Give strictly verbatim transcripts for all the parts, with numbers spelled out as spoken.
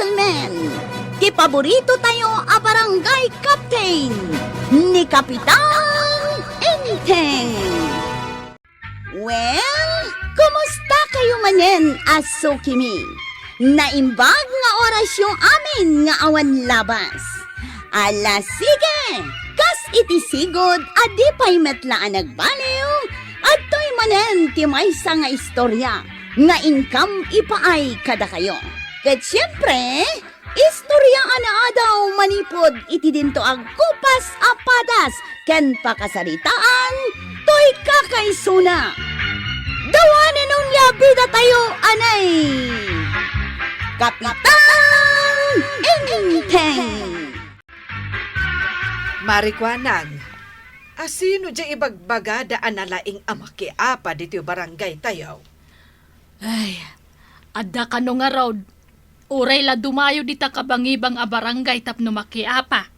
Gentlemen, ti paborito tayo a barangay captain, ni Kapitan Enteng. Well, kumusta kayo manen a sukimi? Naimbag nga orasyo amin nga awan labas. Ala, sige! Kas iti sigud a di pay met la a nagbaliw, adtoy manen ti maysa nga istorya nga inkam ipaay kadakayo. Ket siempre, istorya a naadaw manipud iti dinto a gupas a padas ken pakasaritaan toy kakaisuna. Dawanen unay a bidatayo, anay! Kapitan Enteng! Marikuanang, asino diay ibagbagada a nalaing a makiapa ditoy barangay tayo? Ay, adda kano ngarud. Uray la dumayo dita kabangibang a barangay tapno makiapa.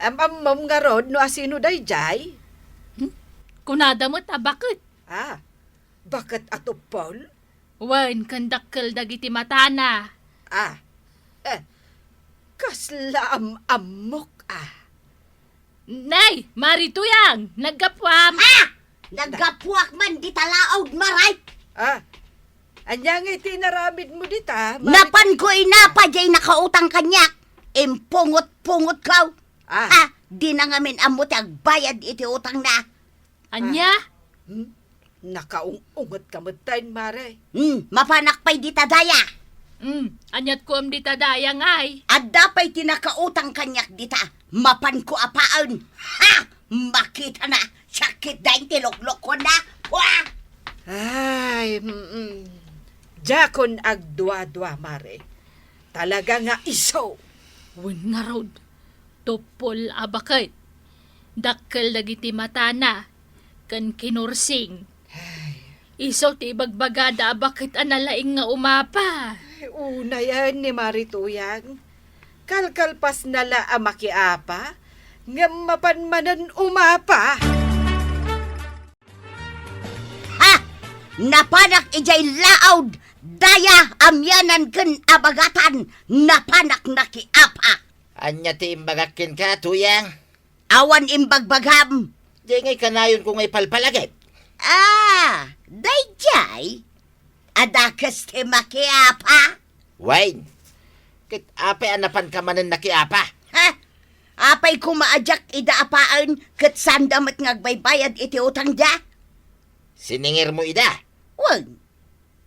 Am-ammom ngarud no asino daydiay? Hmm? Kunada met a baket. Ah, baket a tuppol? Wen, ken dakkel dagiti matana. Ah, eh, kasla am-ammok, ah. Nay, Mari Tuyang, naggapuam. Ah! Naggapuak man dita laod, Mari. Ah, ania ngay ti inaramidmo dita, Mari? Napanko inapa diay nakautang kaniak. Impungot-pungotko. Ah. Ah, dina ngamin ammo ti agbayad iti utangna. Ania? Ah. Hmm? Nakaung-ungetka metten, Mari. Hmm, mapanak pay dita daya. Hmm, aniatko am dita daya, ngay? Adda pay ti nakautang kaniak dita. Mapanko apaen. Ha! Makitana, sakit dain ti loklokkonna. Pua! Ay, mm-mm. Diakon agduadua, Mari. Talaga nga isu. Wen ngarud, tuppol a baket. Dakkel dagiti matana ken kinursing. Ay. Isu ti ibagbagada a baket a nalaing nga umapa. Ay, unayen ni Mari Tuyang. Kalkalpasna la a makiapa, ngem mapan manen umapa. Ha! Napanak idiay laod, daya, amianan ken abagatan, napanak nakiapa. Ania ti imbagak kenka, Tuyang? Awan imbagbagam. Di ngay kanayonko nga ipalpalagip. Ah, daydiay? Adakes ti makiapa? Wen, ket apay a napanka manen nakiapa? Ha? Apay koma a diak ida apaen ket saanda met nga agbaybayad iti utangda? Siningirmo ida? Wen.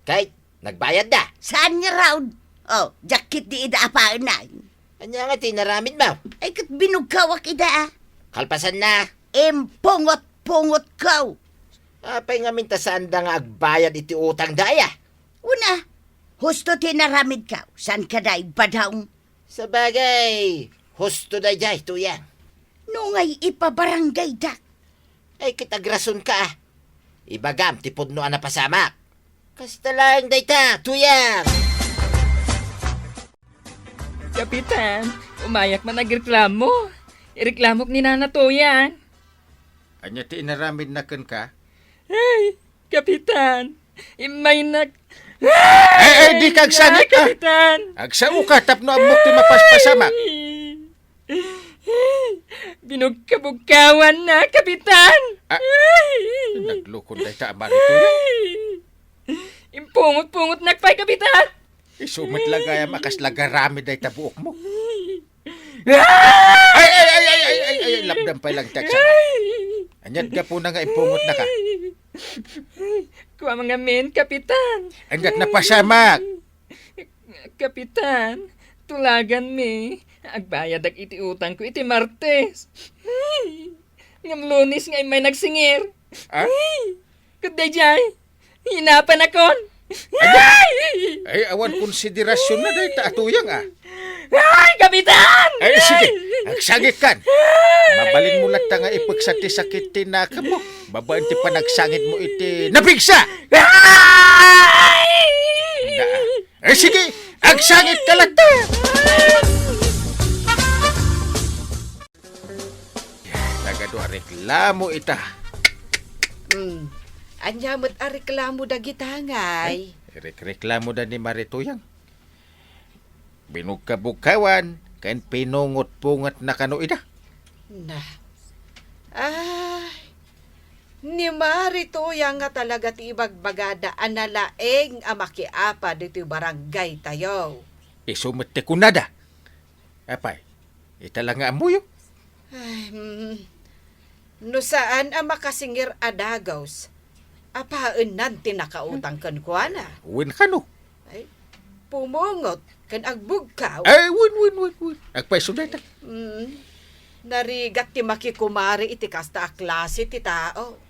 Ket nagbayadda? Saan ngarud? Oh, diak ketdi ida apaen, ay. Ania nga ti inaramidmo? Ay, ket binugkawak ida, ah. Kalpasanna? Impungot-pungotko. Apay ngamin ta saanda nga agbayad iti utangda, aya? Una, husto ti inaramidko, saan kada igbadong? Sabagay, husto daydiay, Tuyang. No ngay ipabarangaydak. Ay, ket agrasonka, ah. Ibagam ti pudno a napasamak. Kasta laeng dayta, Tuyang. Kapitan, umayak man agreklamo. Ireklamok ni Nana Tuyang. Ania ti inaramidna kenka? Ay, Kapitan, immaynak. Ay, ay, dika agsangit, ah. Kapitan. Agsaoka tapno ammok ti mapaspasamak. Ay. Binugkabugkawanna, Kapitan. Ah, ay. Naglukon dayta a Mari Tuyang. Impungot-pungotnak pay, Kapitan. Isu met la gayam a kasla garamid dayta buokmo. Ay, ay, ay, lapdan pay lang ti agsangit. Ania't gapuna nga impungotnaka? Kuam ngamin, Kapitan. Ania't napasamak? Kapitan, tulaganmi. Agbayadak iti utangko iti Martes. Ngem Lunes nga immay nagsingir. Ah? Ket daydiay, inapanakon. Ay, ay, awan konsiderasyon na dayta a Tuyang, ah. Ay, Kapitan! Ay, sige, agsangitkan. Mabalinmo latta nga ipeksa ti sakit ti nakemmo babaen ti panagsangitmo iti napigsa. Ay! Na, ay, sige, agsangitka latta. Nagadu a reklamo ita. Mm. Ania met a reklamo dagita, ngay? Ay, rek-, reklamoda ni Mari Tuyang. Binugkabugkawan ken pinungotpungetna kano ida. Na. Ay, ni Mari Tuyang nga talaga ti ibagbagada a nalaeng a makiapa ditoy barangay tayo. Isu met ti kunada. Apay, ita la nga ammoyo? Ay, mm, no saan a makasingir a dagus, apaennan ti nakautang kenkuana. Wen kano? Ay, pumungot ken agbugkaw. Ay, wen, wen, wen, wen. Agpayso dayta. Mm, narigat ti makikumari iti kasta a klase ti tao.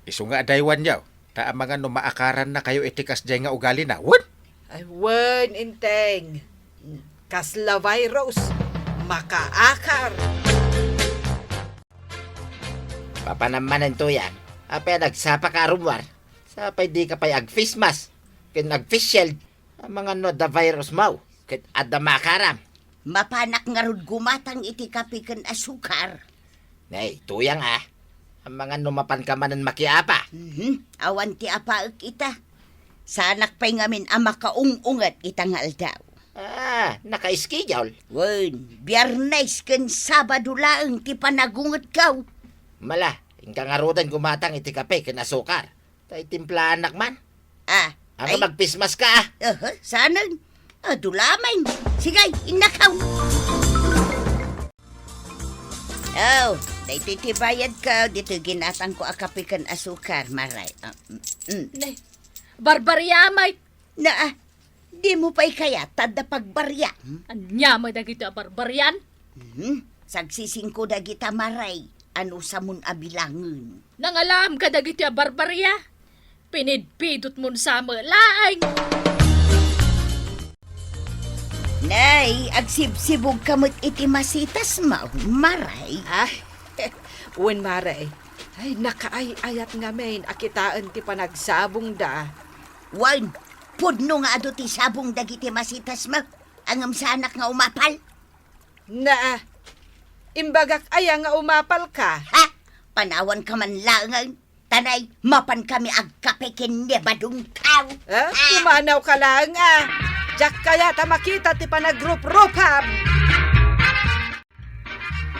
Isu nga adaywanyo, ta amangan no maakarannakayo iti kasdiay nga ugalina, wen? Ay, wen, Enteng. Kasla virus, makaakar. Papanam manen, Tuyang, apay a nagsapaka a rummuar? Sapay dika pay ag-face mask ken ag-face shield. Amangan no adda virus maw ket adda maakaram. Mapanak ngarud gumatang iti kape ken asukar. Nay, Tuyang a. Amangan no mapanka manen makiapa. Mhm. Awan ti apaek ita. Saanak pay ngamin a makaung-unget ita nga aldaw. Ah, naka-schedule? Wen, Biyernes ken Sabado laeng ti panagungetko. Mala, inka ngaruden gumatang iti kape ken asukar. Ta itimplaanak man. Ah, Amo ay. Mag-face mask ka, ah. Aha, saanen? Adu laeng. Sige, innakaw. Oh, daytoy ti bayadko, ditoy ginatangko a kape ken asukar, Maray. Ah, mm, mm. Ne, barbaria, Amay. Naa, dimo pay kayat ta adda pagbaria? Hmm? Ania met dagitoy a barbarian? Hmm, sagsisingko dagita, Maray, a no samon a bilangen. Nangalaam ka dagitoy a barbaria? Pinidpidot mon sa met laeng. Nay, agsibsibog ka met iti masitas mo, Maray. Ay, wen, Maray. Ay, nakaay-ayat ngamin a kitaen ti panagsabongda. Wen, pudno nga adu ti sabong dagiti masitas mo, ngem saanak nga umapal. Na, imbagak aya nga umapal ka? Ha? Panawan ka man laengen. Tanay, mapan kami agkape ken ni Badong tao. Ha? Ah. Pumanaw ka laeng a. Diak kayat a makita ti panagruprupam.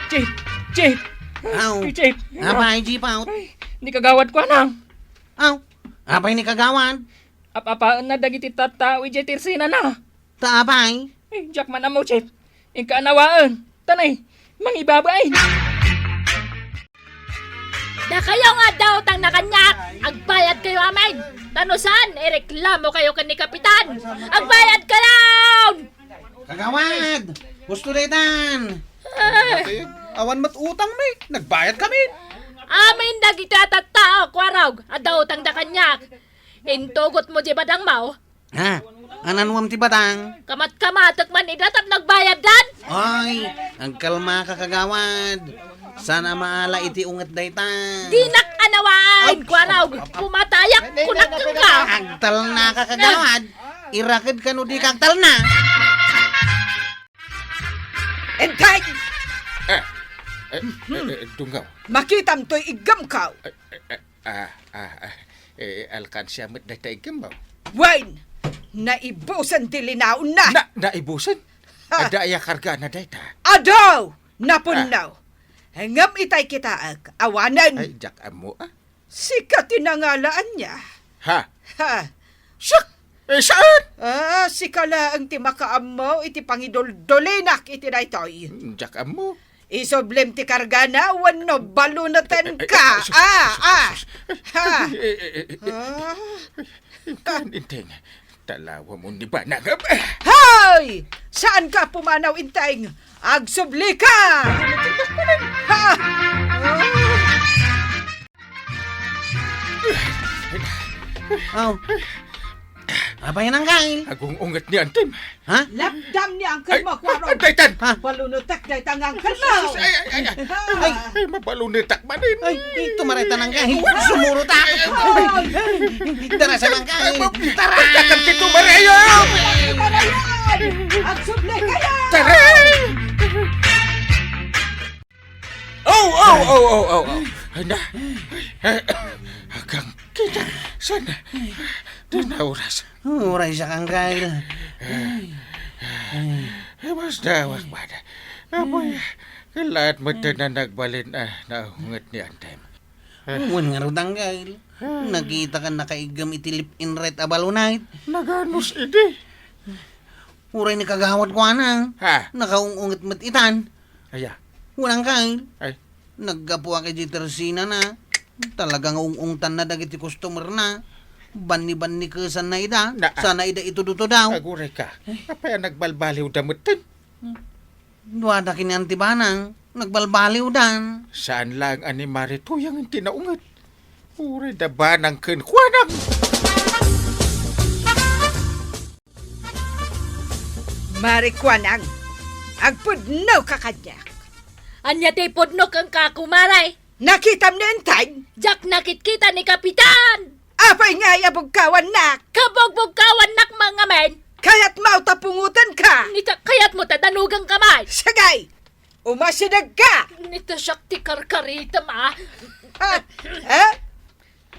Chief! Chief! Aw. Chief! Apay, Chief, aw? Ay, ni kagawad ko, anang. Aw, apay ni kagawad? Ap-apaenna dagiti tattao idiay tersinana. Ta apay? Ay, diak man ammo, Chief. Inka anawaen. Tanay, mangibabain. Dakayo nga adda utangna kaniak, agbayadkayo amin. Ta no saan, ireklamokayo ken ni Kapitan. Agbayadkayon! Kagawad! Husto daytan! Ah. Awan met utangmi. Nagbayad kami. Amin dagiti a tattao, Kuarog, adda utangda kaniak. Intugotmo diay badangmo. Ha? Ananuam ti badang? Kamat-kamatek man ida tapno agbayaddan. Ay, agkalmaka, kagawad. Saan a maala iti unget dayta. Dinak anawaen, Kuarog. Pumatayak, kunak kenka. Agtalnaka, kagawad. Iraked kano dika agtalna. Entay! Eh, eh, eh, eh, Dunggaw. Makitam toy iggemko. Eh, eh, eh, ah, ah, ah, eh, alkansia met dayta iggemmo. Wen, naibusen ti linaonna. Na, naibusen? Ha. Adda aya kargana dayta? Adu! Napunno. Ah. Ngem itay kitaek, awanen. Ay, diak ammo, ah. Sika ti nangalaanna. Ha? Ha? Siak? Eh, saan? Ah, sika laeng ti makaammo iti pangiduldolinak iti daytoy. Hmm, diak ammo. Isublem ti kargana wenno balunetenka. Eh, eh, eh, sus, ah, sus, ah. Sus, sus. Ha? Eh, eh, eh, eh. Ah. Kan, Enteng. Talawamon ni banagam. Hoy! Saanka pumanaw, Enteng? Agsublika! Ha? Ah. Aw. Apay, Nangkay? Agung-unget ni Antem. Ha? Lapdam ni Uncle mo, Kuarog. Ay, daytan! Ha? Balunetek dayta nga uncle mo. Ay, ay, ay, ay. Ay. Ay, mabalunetak manen. Ay, ito maray ta, Nangkay. Ay, sumuro ta. Ay, ay, ay. Tara sa, Nangkay. Tara! Pagkakam ti tumarayo! Agsublikayo! Tara! Oh, oh, oh, oh, oh, oh. Ay, na. Agang kita. Sana. Di na oras. Uray sa, Kangkay. Ay. Ay, mas dawak, bada. Apoy, kalaat mo tanan nagbalin, ah, naunget ni Antem. Wen ngarud, Angkel. Nakita kan nakaiggam iti left and right a balonite. Naganus idi. Uray ni kagawad ko, anang. Ha? Nakaung-unget met itan. Aya. Wen, Angkel. Ay. Naggapuak idiay tersinana. Talaga nga ung-ungtanna dagiti customerna. Banni-bannikesanna ida. Na, ah. Sana ida itudo-tudaw. Aguray ka. Apay a nagbalbaliwda metten? Duada ken ni Anti Banang. Nagbalbaliwdan. Saan laeng a ni Mari Tuyang ti naunget. Uray da Banang kenkuana. Mari Kuanang, agpudno ka kaniak. Ania ti pudno kenka, kumare? Nakitam ni Enteng? Diak nakitkita ni Kapitan! Apay ngay a bugkawannak? Kabugbugkawannak man ngamin! Kayatmo ta pungotenka? Nita, kayatmo ta danugenka man? Sige! Umasidegka! Nita, siak ti karkaritem, a? Ha? Ha?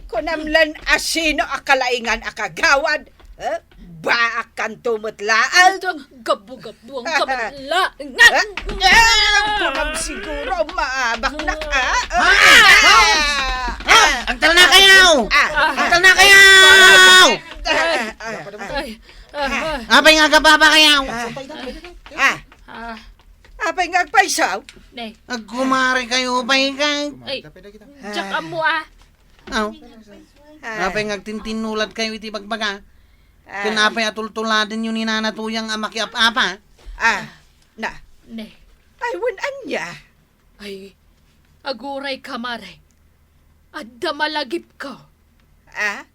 Kunam lan a sino a kalaingan a kagawad, eh? Baakkanto met laeng. Ito, gabbu-gabbuangka man laeng. Eh, eh, kunam siguro, maabaknak, ah. Ah! Ah! Ah! Agtalnakayo! Ah! Agtalnakayo! Ay, ah, ah. Apay nga agababakayo? Ah. Ah. Apay nga agpayso? Ne. Agkumarekayo pay kay. Ay, diak ammo, ah. Aw. Ah. Apay nga agtintinnuladkayo iti bagbaga? Ah. Ken apay a tultuladenyo ni Nana Tuyang a makiap-apa? Ah, na. Ne. Ay, wen ania? Ay, aguray ka, mare. Adda malagipko. Ah?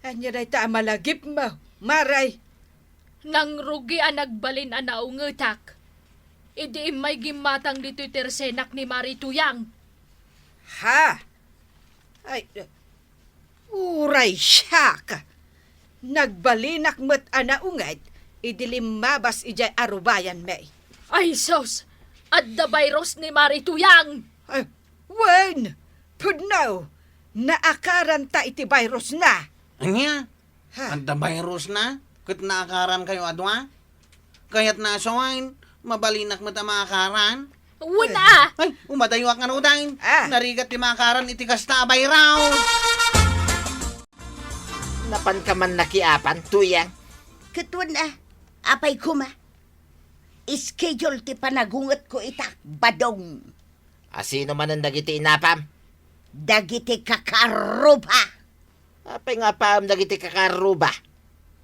Ania dayta a malagipmo, mare? Nangrugi a nagbalin a naungetak idi immay gimmatang ditoy tersenak ni Mari Tuyang. Ha? Ay, uray siak! Nagbalinak met a naunget idi limmabas idiay arubayanmi. Ay sus! Adda virus ni Mari Tuyang! Ay, wen! Pudno! Naakaranta iti virusna! Ania? Ha? Adda virusna? Ket naakarankayo a dua? Kayatna a sawen, mabalinak met a maakaran? Wen a! Ay, umadayoak ngaruden. Ah. Narigat ti maakaran iti kasta a virus. Napanka man nakiapan, Tuyang? Ket wen a, apay koma? Schedule ti panagungetko ita, Badong. A sino manen dagiti inapam? Dagiti kakaarruba. Apay nga apaem dagiti kakaarruba?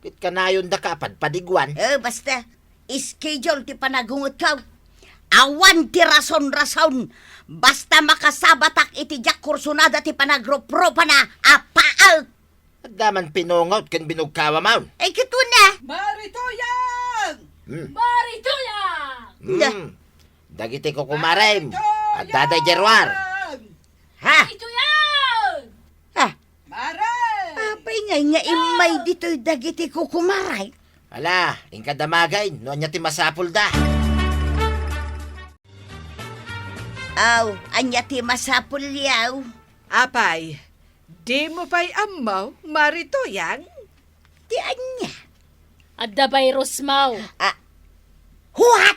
Ket kanayondaka a padpadiguan? Eh, basta, schedule ti panagungetko. Awan ti rason-rason. Basta makasabatak iti diak kursonada ti panagruprupana a paek. Adda man pinungot ken binugkawam. Ay, ket wen a. Mari Tuyang! Hmm. Mari Tuyang! Hmm. Da. Dagiti kukumarem. Mari Tuyang! Adda daydiay ruar. Ha? Mari Tuyang! Ah. Mare! Apay ngay nga immay ditoy dagiti kukumarem? Ala, inka damagay, no ania ti masapulda. Aw, ania ti masapulyo? Apay, dimo pay ammo, Mari Tuyang? Ti ania? Adda virus, maw. Ah, what?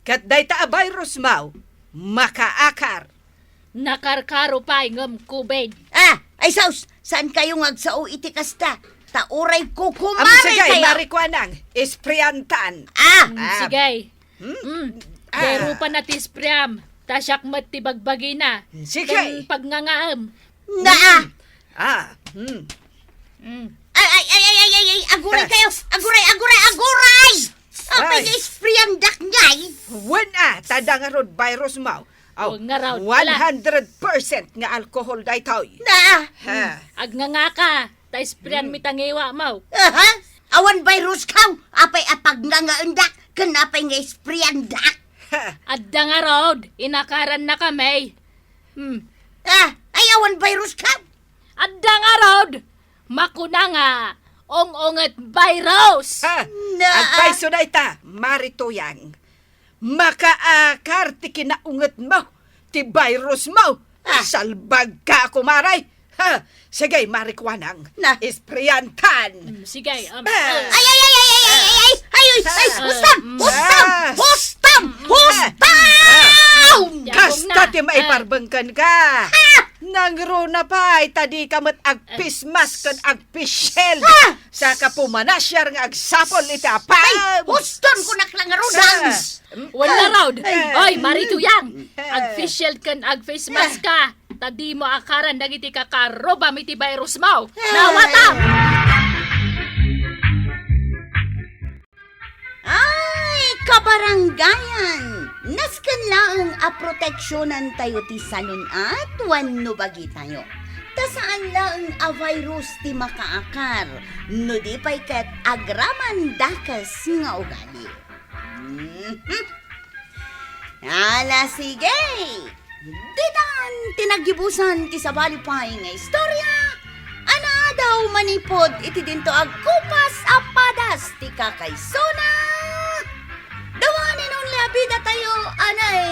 Ket dayta a virus, maw, makaakar. Nakarkaro pay ngem COVID. Ah, ay sus, saankayo nga agsao iti kasta? Ta uray kukumare kayo. Sige, Mari Kuanang, ispriantan. Ah! Mm, ah, sige. Hmm? Mm. Ah. Dayrupan na ti ispriam. Ta siak met ti bagbagina. Sige. Ken pagngangaem. Naa! Ah. Hmm. Mm. Ay, ay, ay, ay, ay, ay, ay, aguray kayo! Aguray, aguray, aguray! Apay nga ispriandak ngay? Wen a, ta adda ngarud virus mo. Aw, wen ngarud, ala. One hundred percent nga alcohol daytoy. Na! Ha. Mm. Agngangaka, ta isprian mi ta ngiwa mo. Aha? Awan virus kaw? Apay a pagngangaendak, ken apay nga ispriandak? Ha. Adda ngarud, inakaran na kami. Hmm. Ah, ay awan virus kaw? Adda ngarud! Makuna nga, ong-onget virus! Ha! Na- Agpayso dayta, Mari Tuyang. Makaakar ti kinaungetmo, ti virus mo. Ah. Salbag ka, kumare. Ha! Sige, Mari Kuanang. Na- Ispriantan. Mm, sige, um, ah. Uh. Ay, ay, ay, ay, ay, ay, ay, ay, ay, Ay, ay, huston! Huston! Huston! Huston! Kasta ti maiparbengken ka. Nangruna pay, ta di ka met agpismas ken agpisil. Saka pumanasiar nga agsapol iti apam. Ay, huston ko nak lang, Rodans. Wala, Rod. Ay. Oy, Mari Tuyang. Agpisil ken agpismas ka. Ta dimo akaran dagiti kakarubam iti virus mo. Nawatam! Ay, kabarangayan! Nasken laeng a proteksionantayo ti salun-at wenno bagitayo. Ta saan laeng a virus ti makaakar, no di pay ket agraman dakes nga ugali. Mhm. Ala, sige! Ditan ti naggibusan ti sabali pay nga istorya a naadaw manipud iti dinto agkupas a padas ti kakaisuna. The one and only a bidatayo, anay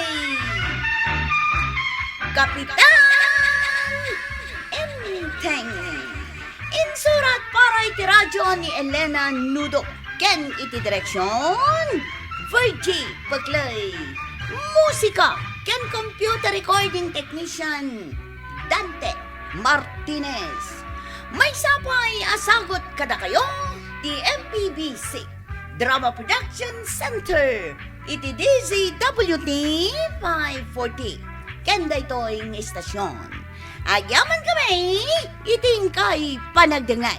Kapitan Enteng. Insurat para iti radyo ni Elena Nudo ken iti direksion, Virgie Peclay. Musika ken computer recording technician, Dante Martinez. Maysa pay a sagut kadakayo ti M P B C Drama Production Center iti D Z W T five forty. Ken daytoy nga istasyon, agyaman kami iti inkay panagdengngeg.